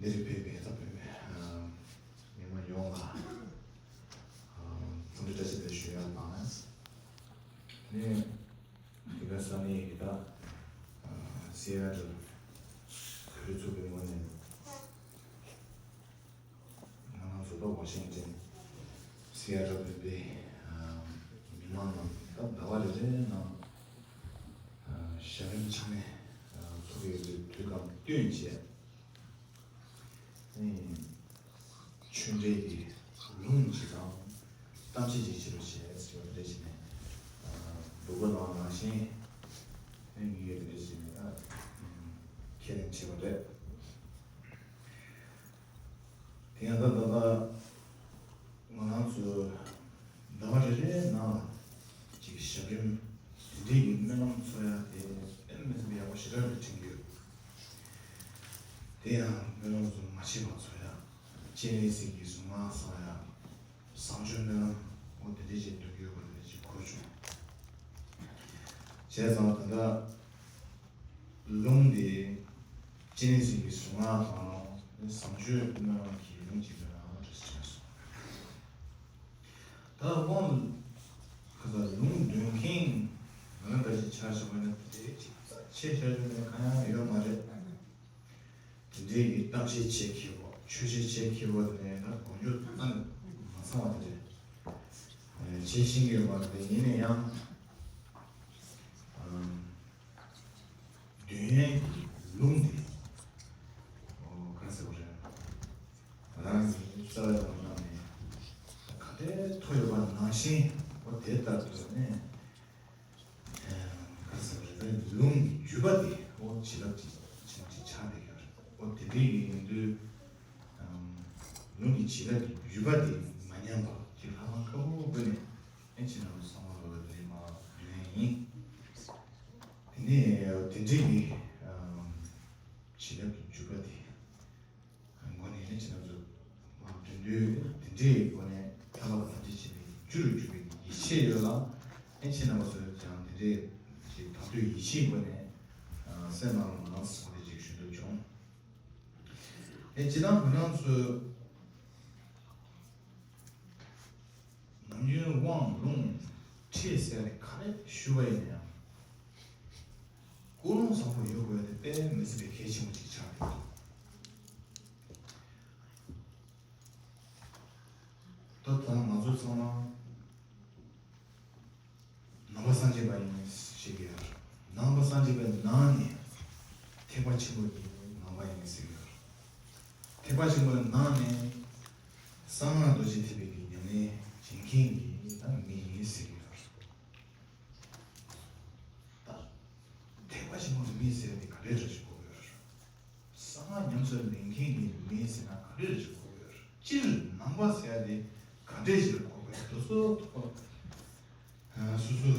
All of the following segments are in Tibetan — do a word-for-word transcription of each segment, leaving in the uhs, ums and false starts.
རེ་ཕེབས་པའི་ད་བོད་མི་མི་མང་ཡོངས་ལ་འཚམས་འདྲི་བཀྲ་ཤིས་བདེ་ལེགས་ཞུ་ཡ་དང་། ནས་དེ་ག་ས་གནས་ཀྱི་ད་སི་ཨེ་ཊལ་བོད་རིགས་ཚོགས་པའི་ངོས་ནས། ང་རང་ཚོ་ད་ཝ་ཤིང་ཊོན་སི་ཨེ་ཊལ་བོད་པའི་མི་མང་རྣམས་ད་ཟླ་བ་རེ་རེའི་ནང་ཞབས་རིམ་ཆག་མེད་འཚོགས་ཀྱི་ཡོད་པའི་དུས་སྐབས་བསྟུན་བྱས། ཆོས་འབྲེལ་གྱི་ལུང་ཅིག་དང་གཏམ་བཤད་ཅིག་བྱེད་རོགས་བྱས་ཟེར་བ་འདྲ་ཞིག་ནས་འབོད་སྐུལ་གནང་བ་ནང་བཞིན་ངེད་ཀྱིས་དེ་འདྲ་ཞིག་ནས་ཁས་ལེན་བྱས་པ་རེད། དེ་ཡང་ད་ལྟ་ང་རང་ཚོ་ཟླ་བ་རེ་རེའི་ནང་ལ་ཅིག་ཞབས་རིམ་དེ་འདྲའི་གི་སྨོན་ལམ་འཚོགས་ཡ་དེ་དཔེ་མི་སྲིད་པའི་ཡག་པོ་ཞེ་དྲག་རེད་དྲན་གྱི་ཡོད། དེ་ཡང་སྨོན་ལམ་ཚོ་མ་བྱེད་པ་འཚོགས་ཡ། སྤྱན་རས་གཟིགས་ཀྱི་གཟུངས་སྔགས་གསོག་ཡ། བཟང་སྤྱོད་སྨོན་ལམ་འོ་དེ་འདྲའི་བྱེད་འདོད་ཀྱི་ཡོད་པ་དེ་ཅིག་གོ་བྱུང་། བྱས་ཙང་ད་ལྟ། ལུང་འདི་སྤྱན་རས་གཟིགས་ཀྱི་གཟུངས་སྔགས་དང་བཟང་སྤྱོད་སྨོན་ལམ་གྱི་ལུང་གཅིག་ཡིན་ན་འདྲ་ཞིག་དྲན་སོང་། ད་དབང་ག་ས་ལུང་འདོན་མཁན་ང་རང་འདྲ་ཞིག་ཆ་བཞག་པ་ན་དེ་ཅིག་ཆེ་ཆ་ཆུང་ནས་གང་ཡང་ཡོད་མ་རེད། དེ་འདྲའི་གི་གཏམ་བཤད་བྱེད་མཁས་པོ་ཆོས་བཤད་བྱེད་མཁས་པོ་དེ་ནས་ད་དགོངས་རྒྱུ་གཏན་མ་ཚང་བ་དེ་རེད། བྱེད་ཤེས་ཀྱི་ཡོད་མ་རེད་དེ་ཡིན་ན་ཡང་། འདོན་ཡས་ཀྱི་ལུང་འདི། ཨོ་ག་རེ་ཟེར་བ་རེད། ང་རང་གི་རྩ་བའི་ལམ་ནང་ནས་ག་འདྲའི་ཐོ་ཡོད་པ་ནང་བཞིན་ཨོ་དེ་ལྟར་དུ་ནས་ག་རེ་ཟེར་བ་རེད། ལུང་གི་བརྒྱུད་པ་འདི་ཨོ་བྱིན་རླབས་ཀྱི་ཆེན་པོ་ཅིག་ཆགས་བསྡད་ཀྱི་ཡོད་རེད། ཨོ་དེ་འདྲའི་གི་ཡིན་དུས་ལུང་གི་བྱིན་རླབས་ཀྱི་བརྒྱུད་པ་འདི་མ་ཉམས་པ་ཅིག་ལྷ་ཁང་དཀར་པོ་ཀུན་ནས་ཨེ་ཕྱི་ནང་ཚང་མ་ལོ་ལ་འདི་མ་འདོན་ཡིན། དེ་ནས་དེ་འདྲའི་གི་བྱིན་རླབས་ཀྱི་འཇུག་པ་དེ་མགོ་ནས་ནི་ཕྱི་ནང་ཚོ་མ་འདོན་དུས་དེ་འདྲའི་སྒོ་ནས་ཐར་པ་དང་ཐམས་ཅད་མཁྱེན་པའི་རྒྱུ་རུ་གྱུར་པའི་ཡིད་ཆེས་ཡོད་ལ། ཨེ་ཕྱི་ནང་ཚོས་ཀྱང་དེ་འདྲའི་ཅིག་དང་དུས་ཡིད་ཆེས་སྒོ་ནས་སེམས་ནང་ལ་ནང་སོང་དེ་ཅིག་ཞུ་འདོད་བྱུང་། ཨེ་སྤྱིར་བཏང་བོད་ནང་ཚོས། ནམ་རྒྱུན་དབང་ལུང་ཁྲིད་ཟེར་ནས་ག་རེ་ཞུ་བ་ཡིན་ན་ཡང་། ཀུན་སློང་བཟང་པོ་ཡོད་དགོས་དེ་དཔེ་མི་སྲིད་པའི་གལ་ཆེན་པོ་ཅིག་ཆགས་འདུག་ད་ད་ང་ཚོ་ཚང་མ་ནང་པ་སངས་རྒྱས་པ་ཡིན་ཟེར་གྱི་ཡོད། ནང་པ་སངས་རྒྱས་པའི་ནང་ནས་ཐེག་པ་ཆེན་པོ་ཡིན་ནང་པ་ཡིན་ཟེར་གྱི་ཡོད། ཐེག་པ་ཆེན་པོའི་ནང་ནས་གསང་སྔགས་རྡོ་རྗེ་ཐེག་པའི་གི་ཉམས་ལེན་བྱེད་མཁན་གྱི་ད་མི་ཡིན་ཟེར་གྱི་ཡོད། ད་ཐེག་པ་ཆེན་པོའི་མི་ཟེར་ཏེ་ག་འདྲའི་འདྲ་ཞིག་གོ་གི་ཡོད། གསང་སྔགས་ཉམས་སུ་ལེན་མཁན་གྱི་མི་ཟེར་ན་ག་འདྲའི་འདྲ་ཞིག་གོ་གི་ཡོད། སྤྱིར་ནང་པ་ཟེར་ཏེ་ག་འདྲའི་ཞིག་གོ་གི་ཡོད། དེ་ཚོ་ཐོག་སོ་སོ་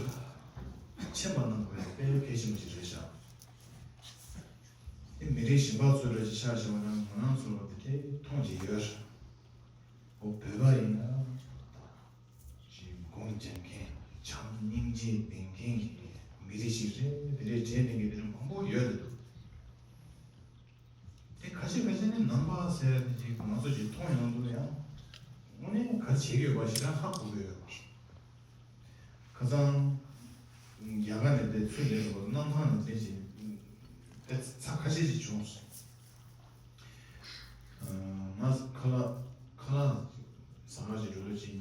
མཁྱེན་པ་གནང་དགོས་ཡ་དཔེ་གལ་ཆེན་པོ་ཞིག་རེད་ཤག་དེ་མི་རིགས་གཞན་པ་ཚོའི་འདྲ་ཞིག་ཆ་བཞག་པ་ན་ང་རང་ཚོ་དེ་འདྲའི་མཐོང་བཞིན་ཡོད། འོ་བོད་པ་ཡིན་ན་ཅིག་སྒོམ་རྒྱག་མཁན་བྱམས་སྙིང་རྗེ་ལྡན་མཁན་གྱི་མི་རིགས་ཤིག་རེད། དེ་འདྲའི་འདྲ་མཁན་གྱི་མི་རིགས་མང་པོ་ཡོད་རེད་འདུག་དེ་ཁ་ཤས་ཁ་ཤས་ནི་ནང་པ་ཟེར་དེ་ཅིག་ང་ཚོ་ཅིག་མཐོང་ཡོང་དུས་ཡང་དངོས་གནས་ག་རེ་བྱེད་ཀྱི་ཡོད་པ་ཞེ་དྲག་ཧ་གོ་གི་ཡོད་པ་རེད། ཁ་སང་རྒྱ་གར་ནས་དེ་ཚུར་སླེབས་པ་གནམ་ཐང་ནས་དེ་ཅིག་དེ་ཚ་ཁ་ཤས་ཅིག་བྱུང་སོང་། ང་ཁ་ལག་ཁ་ལག་ཟ་ག་ཅིག་འགྲོ་དུས་ཅིག་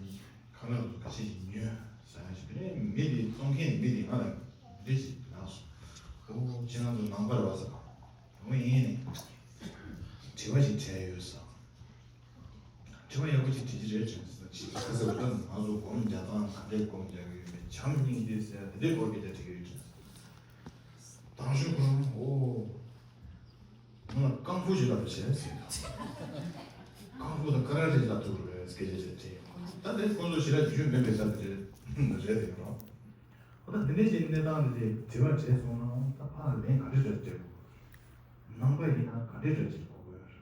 ཁ་ལག་ཁ་ཤས་ཅིག་ཉོས་ཟ་ཡ་ཞིག་དེ་ནས་མི་དེ་བཙོང་མཁན་མི་དེ་ང་ལ་འདི་ཞིག་ལབ་སོང་། ཨོ་ཁྱེད་རང་ཚོ་ནང་པ་རེད་བ་ཟེར། འོ་ཡིན་ནི། དྲི་བ་ཞིག་དྲིས་ཡོད་ཟེར། དྲི་བ་ཡག་པོ་ཅིག་དྲིས་ཀྱི་རེད་དྲན་སོང་། ཅིག་ཁ་ཟེར་བ་ད་ང་ཚོ་སྒོམ་རྒྱག་སྟངས་ག་འདྲས་སྒོམ་རྒྱག་གི་ཡོད་མེད་བྱམས་སྙིང་རྗེ་ཟེར་དེ་འདྲའི་སྐོར་གྱི་དྲི་གི་རེད་དྲན་སོང་། དང་ཤོས་ཁོ་རང་ཨོ། ང་ལ་ཀང་ཧྥུ་ཞིག་ལབ་པ་བྱས་ཟེར། ཀང་ཧྥུ་དང་ཀ་ར་ཊེ་ལབ་ཐུབ་རེད་སྐད་ཆ་བཤད་དེ། ད་དེ་ཁོང་ཚོ་ཞེ་དྲག་རྒྱུས་མེད་པའི་ས་དེ་རེད་དེ་རོ། ཨོ་ད་འདི་འདྲའི་ཞིག་གནས་སྟངས་འདི་དེ་དྲི་བ་དྲིས་སོང་ན་ད་ཕར་ལན་ག་འདྲ་འདྲ་སྤྲད་དགོས། ནང་པ་ཡིན་ན་ག་འདྲ་འདྲ་ཅིག་གོ་དགོས།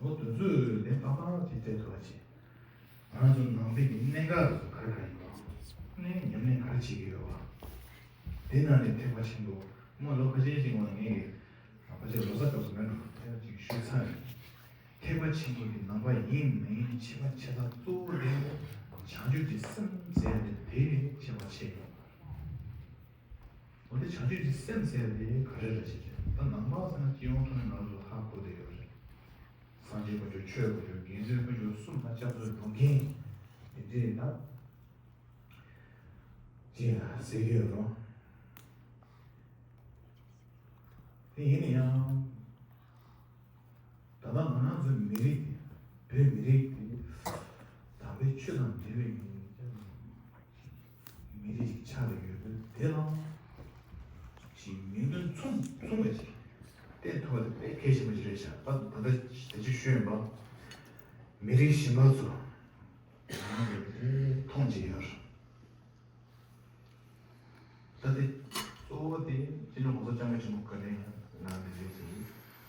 འོ་དུས་ཚོད་ལན་ཏག་ཏག་ཅིག་སྤྲད་ཐུབ་པ་བྱེད། ང་རང་ཚོ་ནང་པའི་གི་གནད་འགག་དེ་ཚོ་ག་རེ་ག་རེ་ཡིན་པ། ནས་ཉམས་ལེན་ག་རེ་བྱེད་ཀྱི་ཡོད་པ། དེ་ནང་ནས་ཐེག་པ་ཆེན་པོ་མ་ལོ་ཁ་ཤས་ཤིག་སྔོན་ངས་ཀྱི་ཕལ་ཆེར་ལོ་གསར་སྐབས་སུ་མེད་འགྲོ་ཐེག་ཅིག་ཞུས་ཚར་ནས་ ཐེག་པ་ཆེན་པོ་གི་ནང་པ་ཡིན་མིན་ཁྱད་པར་ཕྱེ་ས་གཙོ་བོ་དེ་བྱང་ཆུབ་ཀྱི་སེམས་ཟེར་ཏེ་དེ་ཁྱད་པར་ཕྱེ་ཡོད། འོ་དེ་བྱང་ཆུབ་ཀྱི་སེམས་ཟེར་དེ་ག་རེ་རེད་ཅེས་བྱས་ད་ནང་པ་ཟེར་ན་སྤྱི་ཡོངས་ཐོག་ནས་ང་ཚོ་ཧ་གོ་བསྡད་ཡོད་རེད། སངས་རྒྱས་དཀོན་མཆོག་ཆོས་དཀོན་མཆོག་དགེ་འདུན་དཀོན་མཆོག་གསུམ་ལ་སྐྱབས་སུ་འགྲོ་མཁན་དེ་འདྲས་ད། ཅེས་ཟེར་གྱི་ཡོད་རུང་། དེ་ཡིན་ན་ཡང་། ད་ལྟ་ང་རང་ཚོའི་མི་རིགས་དེ་བོད་མི་རིགས་དེ་དམ་པའི་ཆོས་དང་འབྲེལ་བའི་མི་རིགས་ཆགས་ཡོད་དུས་དེ་ལ་ཅིག་མིང་དོན་མཚུངས་མཚུངས་པ་ཅིག་བསྟན་ཐུབ་པ་དེ་དཔེ་གལ་ཆེན་པོ་ཅིག་རེད་ཤག་ད་ད་ལྟ་དེ་ཅིག་ཤོད་ཡིན་པ་མི་རིགས་གཞན་པ་ཚོ། ང་རང་ཚོ་དེ་མཐོང་བྱེད་ཡོད། ད་དེ་གཙོ་བོ་དེ་སྤྱི་ནོར་༸གོང་ས་༸སྐྱབས་མགོན་ཆེན་པོ་མཁའ་ལྡིང་ང་དེ་འདྲའི་ཅིག་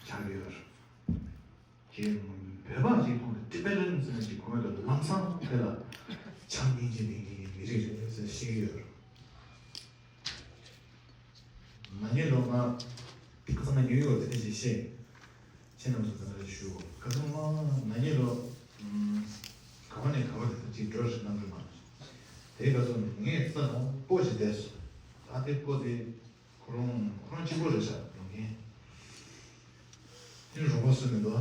ཆགས་ཡོད། ཅིག་བོད་པ་ཅིག་མཐོང་དུས་ཊི་བེ་ཊན་ཟེར་ནས་ཅིག་གོ་ཡོད་དུས་ལམ་སང་དེ་ལ་བྱམས་སྙིང་རྗེ་ལྡན་མཁན་གྱི་མི་རིགས་རེད་ཟེར་ཤེས་ཀྱི་ཡོད། ན་ནིང་ལོ་ང་ཁ་སང་ང་ཉིའུ་ཡོག་དེ་ནས་ཅིག་བཤད། ཁྱེད་རྣམ་ཚོ་དེ་འདྲ་ཞུ། ཁ་སང་ང་ན་ནིང་ལོ་ག་བ་ནས་ག་བ་དེ་ཅིག་འགྲོ་རེད་གནམ་གྲུ་ནང་། དེའི་སྐབས་སུ་ངས་རྩ་ནང་སྤོ་ཞིག་བསྡད་སོང་། ད་དེ་སྤོ་དེ་ཁོ་རང་ཁོ་རང་གཅིག་པོ་རེད་ཤག་འགྲོ་མཁན། དེ་རོགས་པ་སུ་མི་འདུག་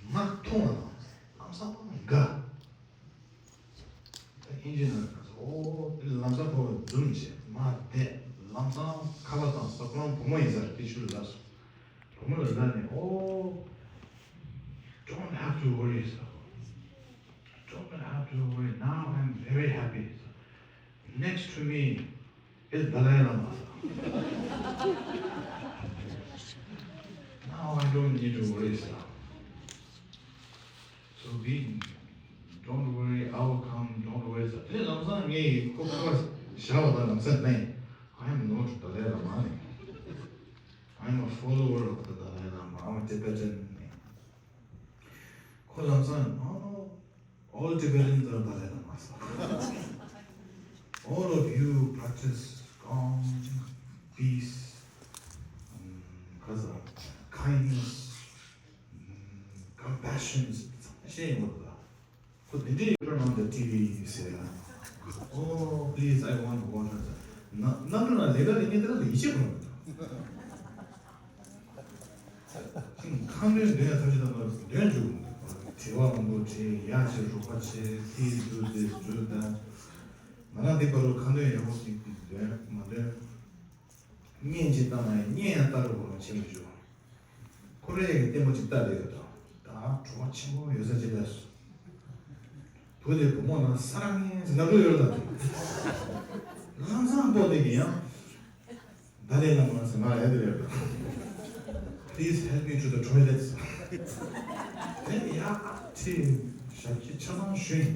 ང་མཐོང་བ་དང་ལམ་སང་དགའ། ད་ཨིན་ཇི་ནང་ལ་ཨོ་དེ་ལམ་སང་ཕོ་བ་འཛུམ་བྱས་མ་བསྡད། ལམ་སང་ཁ་པར་བཏང་སོང་། ཁོ་རང་བུ་མོ་ཡིན་ས་རེད། དེ་ཤུལ་ལ་སོང་། བུ་མོ་ལ་ལབ་ནས་ཨོ། Don't have to worry, sir. Don't have to worry. Now I'm very happy, sir. Next to me is Dalai Lama, sir. Now I don't need to worry, sir. So be, don't worry, I will come, don't worry, sir. དེ་ནས་ལམ་སང་ངས་ཁོ་ཁ་པར་བཞག་པ་དང་ལམ་སང་ནས། I am not Dalai Lama. I am a follower of the Dalai Lama. I'm a Tibetan. ཁོ་ལམ་སང་ནས། No, no, all Tibetans are Dalai Lamas. All of you practice calm, peace, um, compassion. ཁོ་དེ་འདྲའི་turn on the T V ཟེར་ལ། Oh, please, I want water. ན་གནམ་གྲུ་ནང་ལས་ཀ་ལས་མཁན་དེ་ལ་ཡིད་ཆེས་ཁོ་རང་མི་འདུག་ཁང་དོན་འདོན་ཡ་ཐབས་ཤེས་དང་པོ་འདོན་འཇུག་དྲི་བ་མང་པོ་དྲིས། ཡ་བྱེད་རོགས་པ་བྱེད། Please do this, do that. ང་རང་འདི་བར་དུ་ཁང་དོན་ཡག་པོ་ཞིག་འདོན་མ་འདོན། བརྙན་ཅིག་བཏང་ན་ཡང་བརྙན་ཡང་ལྟ་རུ་བ་བྱེད་མི་འཇུག་ཁོ་རེ་གི་ལྟད་མོ་ཅིག་ལྟ་བསྡད་ཡོད་དོ། ད་བྲོ་བ་ཆེན་པོ་ཡོད་ས་ཅིག་ལས་སོ། བུ་དེ་བུ་མོ་ལ་ས་ར་ངན་ཟེར་ལབ་ཡོད་ལ། ལམ་སང་པོ་དེ་གི་ཡང་ད་ལས་ལ་མ་ཟེར་ང་ཡ་དེ་རེད། Please help me to the toilets. དེ་ཡ་ཁྲི་ཞབས་ཀྱི་ཆ་ཚང་ཞུས།